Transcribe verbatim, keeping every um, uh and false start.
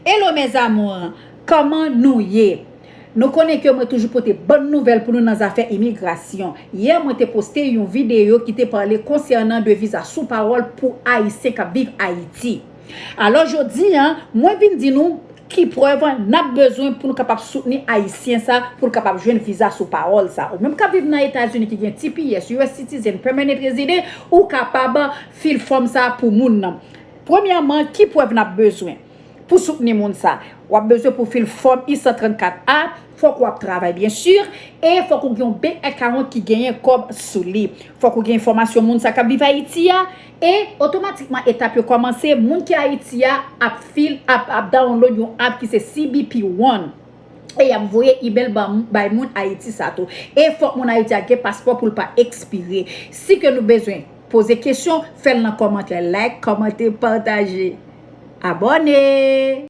Hello mes amours, kòman nou ye? Nou konnen ke mwen toujou pote bòn nouvèl pou nou nan zafè imigrasyon. Yè mwen te poste yon videyo ki te pale konsènan de viza sou pawòl pou Ayisyen k ap viv Ayiti. Alò jodi a, mwen vin di nou ki prèv n ap bezwen pou nou kapab soutni Ayisyen sa pou l kapab jwenn viza sou pawòl sa. Ou menm k ap viv nan Etazini ki gen T P S, U S citizen, permanent resident, ou kapab fil fòm sa pou moun nan. Premyèman, ki prèv n ap bezwen pou soutni moun sa? W ap bezwen pou fil fòm I san trannkat A, fòk w ap travay byen si, e fòk ou gen yon bank account ki genyen kòb sou li. Fòk ou gen enfòmasyon moun sa k ap viv Ayiti a, e otomatikman etap yo kòmanse, moun ki Ayiti a ap fil, ap, ap download yon app ki se C B P One. E y ap voye email ba- bay moun Ayiti sa tou. E fòk moun Ayiti a gen paspò pou l pa ekspire. Si ke nou bezwen poze kesyon, fè l nan kòmantè, like, kòmante, pataje, abòne.